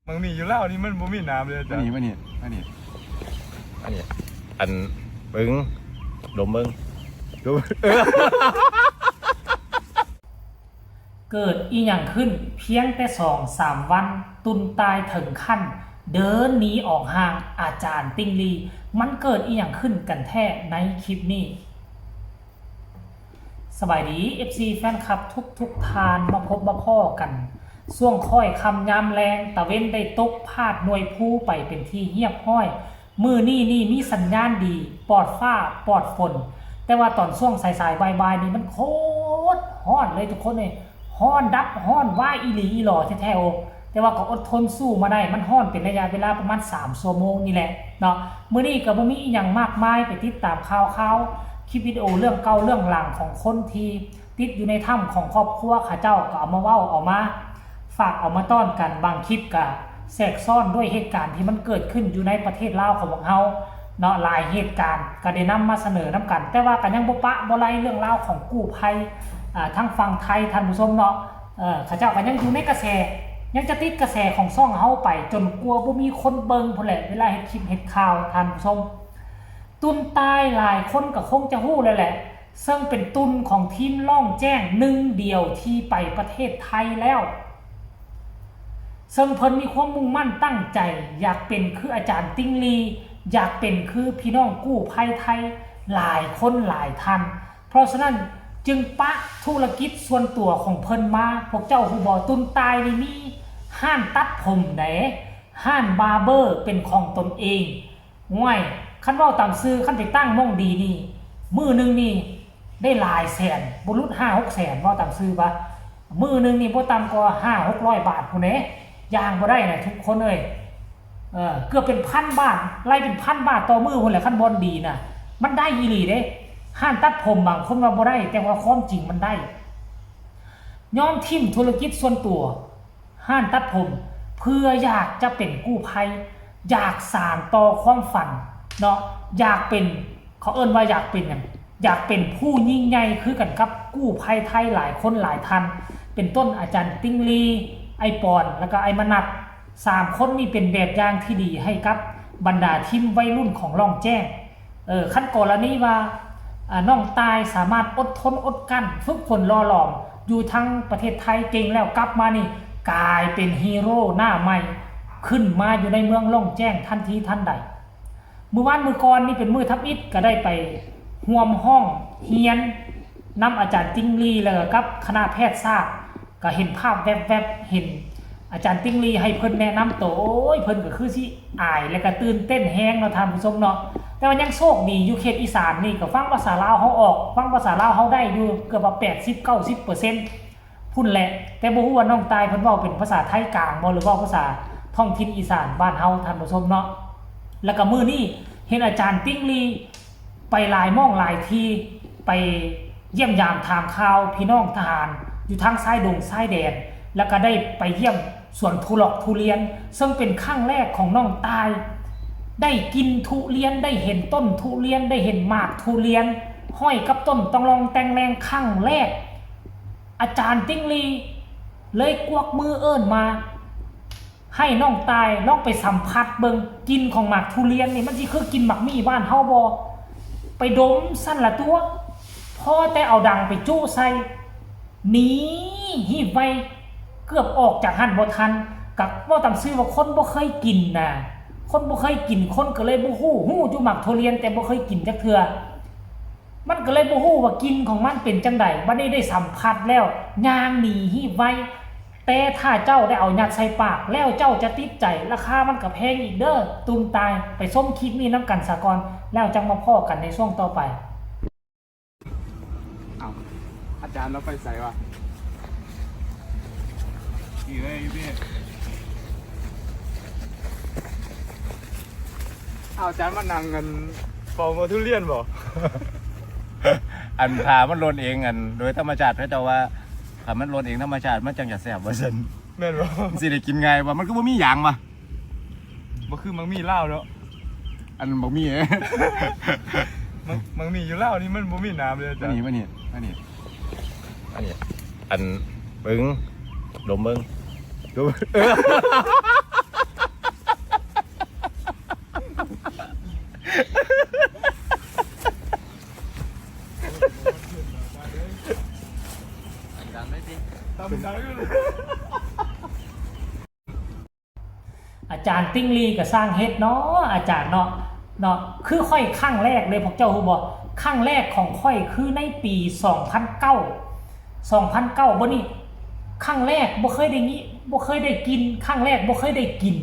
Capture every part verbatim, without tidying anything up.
หมากหมี่อยู่ลาวนี่มันบ่มีหนามเลยอาจารย์ มานี่ มานี่ มานี่ อันนี้ อัน เบิ่ง ดมเบิ่ง ดม เกิดอีหยังขึ้น เพียงแต่สองสามวัน ตุนตายถึงขั้น เดินหนีออกห่างอาจารย์ติงลี มันเกิดอีหยังขึ้นกันแท้ในคลิปนี้ สบายดี เอฟซี แฟนคลับทุกทุกท่าน มาพบมาพ้อกัน ช่วงค่อยค่ำยามแลง ตะเว็นได้ตกพาดหน่วยภูไปเป็นที่เรียบร้อย มื้อนี้นี่มีสัญญาณดี ปลอดฟ้าปลอดฝน แต่ว่าตอนช่วงสายๆ บ่ายๆ นี่มันโคตรร้อนเลยทุกคนเอ้ย ร้อนดับร้อนวายอีหลีอีหลอแท้ๆ โอ แต่ว่าก็อดทนสู้มาได้ มันร้อนเป็นระยะเวลาประมาณสามชั่วโมงนี่แหละเนาะ มื้อนี้ก็บ่มีอีหยังมากมาย ไปติดตามข่าวข่าว คลิปวิดีโอเรื่องเก่าเรื่องหลังของคนที่ติดอยู่ในถ้ำของครอบครัวเขาเจ้า ก็เอามาเว้าเอามาฝากเอามาต้อนกัน บางคลิปก็แทรกซ้อนด้วยเหตุการณ์ที่มันเกิดขึ้นอยู่ในประเทศลาวของพวกเฮาเนาะ หลายเหตุการณ์ก็ได้นำมาเสนอนำกัน แต่ว่าก็ยังบ่ปะบ่ไลเรื่องราวของกู้ภัย อ่า ทางฝั่งไทยท่านผู้ชมเนาะ เออ เขาเจ้าก็ยังอยู่ในกระแส ยังจะติดกระแสของช่องเฮาไป จนกลัวบ่มีคนเบิ่งพู้นแหละ เวลาเฮ็ดคลิปเฮ็ดข่าวท่านผู้ชม ตุนตายหลายคนก็คงจะฮู้แล้วแหละ ซึ่งเป็นตุนของทีมล่องแจ้งหนึ่งเดียวที่ไปประเทศไทยแล้ว ซึ่งเพิ่นมีความมุ่งมั่นตั้งใจ อยากเป็นคืออาจารย์ติงลี อยากเป็นคือพี่น้องกู้ภัยไทยหลายคนหลายท่าน เพราะฉะนั้นจึงปะธุรกิจส่วนตัวของเพิ่นมา พวกเจ้าฮู้บ่ ตุนตายนี่มีร้านตัดผมเด้ ร้านบาร์เบอร์เป็นของตนเอง ห้วย คันเว้าตามซื่อ คันไปตั้งหม่องดีนี่ มื้อหนึ่งนี่ได้หลายแสน บ่หลุดห้าหกแสน เว้าตามซื่อปะ มื้อหนึ่งนี่บ่ต่ำกว่าห้าหกร้อยบาทพู้นเด้ ย่างบ่ได้นะทุกคนเอ้ย เออ เกือบเป็นพันบาท ไล่เป็นพันบาทต่อมื้อพู้นแหละ คันบ่อนดีนะ มันได้อีหลีเด้ ร้านตัดผมบางคนว่าบ่ได้ แต่ว่าความจริงมันได้ ยอมถิ่มธุรกิจส่วนตัว ร้านตัดผม เพื่ออยากจะเป็นกู้ภัย อยากสานต่อความฝันเนาะ อยากเป็น เขาเอิ้นว่าอยากเป็นหยัง อยากเป็นผู้ยิ่งใหญ่คือกันกับกู้ภัยไทยหลายคนหลายท่าน เป็นต้นอาจารย์ติงลี ไอ้ปอน แล้วก็ไอ้มนัส สามคนนี่เป็นแบบอย่างที่ดีให้กับบรรดาทีมวัยรุ่นของล่องแจ้ง เออ คันกรณีว่า อ่า น้องตายสามารถอดทนอดกลั้น ฝึกฝนหล่อหลอม อยู่ทางประเทศไทยเก่งแล้วกลับมานี่ กลายเป็นฮีโร่หน้าใหม่ ขึ้นมาอยู่ในเมืองล่องแจ้งทันทีทันใด มื้อวานมื้อก่อนนี่เป็นมื้อทำอิฐ ก็ได้ไปร่วมห้องเฮียนนำอาจารย์ติงลี แล้วก็กับคณะแพทยศาสตร์ ก็เห็นภาพแวบๆ เห็นอาจารย์ติงลีให้เพิ่นแนะนำตัว โอ้ย เพิ่นก็คือสิอาย แล้วก็ตื่นเต้นแฮงเนาะท่านผู้ชมเนาะ แต่ว่ายังโชคดีอยู่เขตอีสานนี่ก็ฟังภาษาลาวเฮาออก ฟังภาษาลาวเฮาได้อยู่เกือบว่า แปดสิบ เก้าสิบเปอร์เซ็นต์ พุ้นแหละ แต่บ่ฮู้ว่าน้องตายเพิ่นเว้าเป็นภาษาไทยกลางบ่ หรือเว้าภาษาท้องถิ่นอีสานบ้านเฮาท่านผู้ชมเนาะ แล้วก็มื้อนี้เห็นอาจารย์ติงลีไปหลายหม่องหลายที่ ไปเยี่ยมยามถามข่าวพี่น้องทหารอยู่ทางชายดงชายแดน แล้วก็ได้ไปเยี่ยมสวนทุรอกทุเรียน ซึ่งเป็นครั้งแรกของน้องตาย ได้กินทุเรียน ได้เห็นต้นทุเรียน ได้เห็นหมากทุเรียน ห้อยกับต้นตองลองแตงแลงครั้งแรก อาจารย์ติงลีเลยกวักมือเอิ้นมา ให้น้องตายลองไปสัมผัสเบิ่ง กลิ่นของหมากทุเรียนนี่มันสิคือกินหมากหมี่บ้านเฮาบ่ ไปดมซั่นละตัว พอแต่เอาดังไปจุใส่ หนีหีบไว เกือบออกจากหั่นบ่ทัน กะเว้าตามซื่อว่าคนบ่เคยกินน่ะ คนบ่เคยกิน คนก็เลยบ่ฮู้ ฮู้อยู่หมากทุเรียนแต่บ่เคยกินจักเทื่อ มันก็เลยบ่ฮู้ว่ากลิ่นของมันเป็นจั่งใด บัดนี้ได้สัมผัสแล้ว ย่างหนีหีบไว แต่ถ้าเจ้าได้เอายัดใส่ปาก แล้วเจ้าจะติดใจ ราคามันก็แพงอีกเด้อ ตุ่มตาย ไปชมคลิปนี้นำกันซะก่อน แล้วจั่งมาพ้อกันในช่วงต่อไป อ้าว อาจารย์เราไปไสวะ นี่เลยพี่ อ้าว อาจารย์มานั่งกัน ปอกหมากทุเรียนบ่ อันถ้ามันหล่นเอง อันโดยธรรมชาติ เขาเจ้าว่า ถ้ามันหล่นเองธรรมชาติ มันจั่งจะแซ่บว่าซั่น แม่นบ่ มันสิได้กินง่ายบ่ มันคือบ่มีหยังวะ บ่คือหมากหมี่ลาวเนาะ อันบักหมี่ หมาก หมากหมี่อยู่ลาวนี่มันบ่มีหนามเลยอาจารย์ มานี่ มานี่ มานี่ อันนี้ อัน เบิ่ง ดมเบิ่ง ดม เออ อาจารย์ติงลีก็สร้างเฮ็ดเนาะ อาจารย์เนาะ เนาะ คือข้อยครั้งแรกเลย พวกเจ้าฮู้บ่ ครั้งแรกของข้อยคือในปีสองพันเก้า สองพันเก้า บ่นี่ ครั้งแรกบ่เคยได้ยิน บ่เคยได้กิน ครั้งแรกบ่เคยได้กิน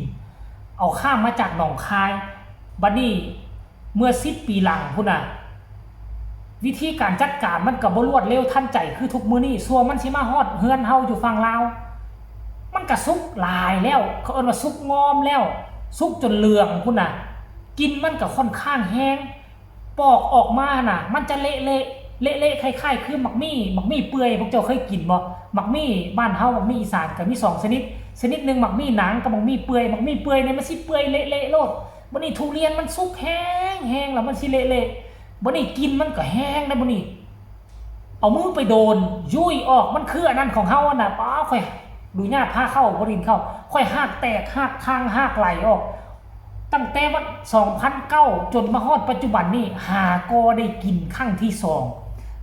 เอาข้ามมาจากหนองคาย บัดนี้เมื่อสิบปีหลังพุ้นน่ะ วิธีการจัดการมันก็บ่รวดเร็วทันใจคือทุกมื้อนี้ ซั่วมันสิมาฮอดเฮือนเฮาอยู่ฝั่งลาว มันก็สุกหลายแล้ว เขาเอิ้นว่าสุกงอมแล้ว สุกจนเหลืองพุ้นน่ะ กลิ่นมันก็ค่อนข้างแฮง ปอกออกมาน่ะ มันจะเละๆ เละๆ คล้ายๆ คือหมากมี่ หมากมี่เปื่อย พวกเจ้าเคยกินบ่ หมากมี่บ้านเฮา หมากมี่อีสานก็มีสองชนิด ชนิดหนึ่งหมากมี่หนังกับหมากมี่เปื่อย หมากมี่เปื่อยเนี่ยมันสิเปื่อยเละๆ โลด บัดนี้ทุเรียนมันสุกแฮงๆ แล้วมันสิเละๆ บัดนี้กลิ่นมันก็แฮงนะบัดนี้ เอามือไปโดน ยุ่ยออก มันคืออันนั้นของเฮาอันน่ะ ป๊า ข้อยดูญาติพาเข้า บ่ได้กินข้าว ข้อยฮากแตก ฮากทาง ฮากไหลออก ตั้งแต่วัน สองพันเก้า จนมาฮอดปัจจุบันนี้ หาก็ได้กินครั้งที่สอง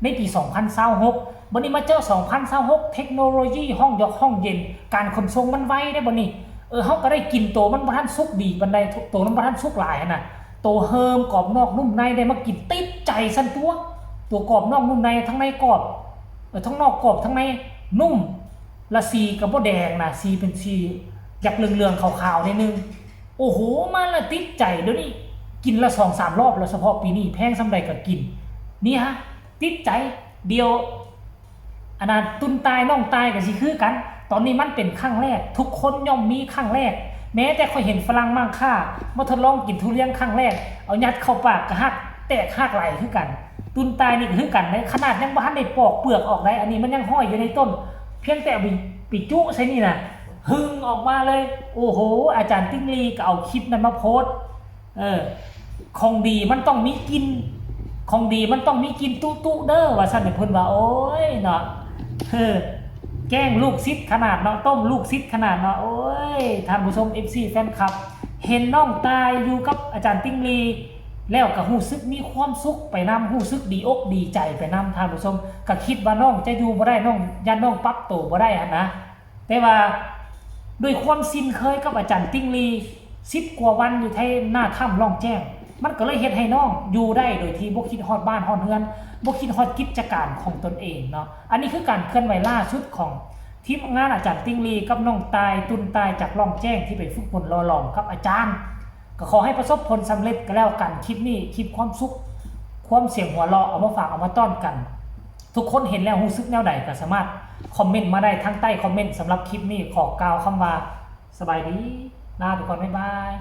ในปี สองพันซาวหก บัดนี้มาเจอ สองพันซาวหก เทคโนโลยีห้องยอกห้องเย็น การขนส่งมันไวเด้บัดนี้ เออ เฮาก็ได้กินโตมันบ่ทันสุกดีปานใด โตมันบ่ทันสุกหลายหั้นน่ะ โตเฮิมกรอบนอกนุ่มใน ได้มากินติดใจซั่นตั๊ว ตัวกรอบนอกนุ่มใน ทั้งในกรอบ เออ ทั้งนอกกรอบ ทั้งในนุ่ม ละสีก็บ่แดงนะ สีเป็นสีอยากเหลืองๆ ขาวๆ นิดนึง โอ้โห มาละติดใจ เดี๋ยวนี้กินละสองสามรอบแล้ว เฉพาะปีนี้แพงส่ำใดก็กิน นี่ฮะ ติดใจ เดี๋ยว อันนั้นตุนตายน้องตายก็สิคือกัน ตอนนี้มันเป็นครั้งแรก ทุกคนย่อมมีครั้งแรก แม้แต่ข้อยเห็นฝรั่งมังค่ามาทดลองกินทุเรียนครั้งแรก เอายัดเข้าปากก็ฮากแตกฮากไหลคือกัน ตุนตายนี่ก็คือกันเด้ ขนาดยังบ่ทันได้ปอกเปลือกออกได้ อันนี้มันยังห้อยอยู่ในต้น เพียงแต่เอาไปไปจุใส่นี่นะ หึ่งออกมาเลย โอ้โห อาจารย์ติงลีก็เอาคลิปนั้นมาโพสต์ เออ ของดีมันต้องมีกลิ่น ของดีมันต้องมีกลิ่นตุ๊ตุ๊เด้อ ว่าซั่น เพิ่นว่า โอ้ยเนาะ เออ แกล้งลูกศิษย์ขนาดเนาะ ต้มลูกศิษย์ขนาดเนาะ โอ้ย ท่านผู้ชม เอฟซี แฟนคลับ เห็นน้องตายอยู่กับอาจารย์ติงลี แล้วก็รู้สึกมีความสุขไปนำ รู้สึกดีอกดีใจไปนำ ท่านผู้ชม ก็คิดว่าน้องจะอยู่บ่ได้ น้อง ย่านน้องปรับตัวบ่ได้หั้นนะ แต่ว่าด้วยความชินเคยกับอาจารย์ติงลี สิบกว่าวันอยู่ไทหน้าถ้ำล่องแจ้ง มันก็เลยเฮ็ดให้น้องอยู่ได้โดยที่บ่คิดฮอดบ้านฮอดเฮือน บ่คิดฮอดกิจการของตนเองเนาะ อันนี้คือการเคลื่อนไหวล่าสุดของทีมงานอาจารย์ติงลีกับน้องตาย ตุนตายจากล่องแจ้งที่ไปฝึกฝนหล่อหลอมกับอาจารย์ ก็ขอให้ประสบผลสำเร็จก็แล้วกัน คลิปนี้คลิปความสุข ความเสียงหัวเราะเอามาฝากเอามาต้อนกัน ทุกคนเห็นแล้วรู้สึกแนวใดก็สามารถคอมเมนต์มาได้ทางใต้คอมเมนต์ สำหรับคลิปนี้ขอกล่าวคำว่าสบายดี ลาไปก่อน บ๊ายบาย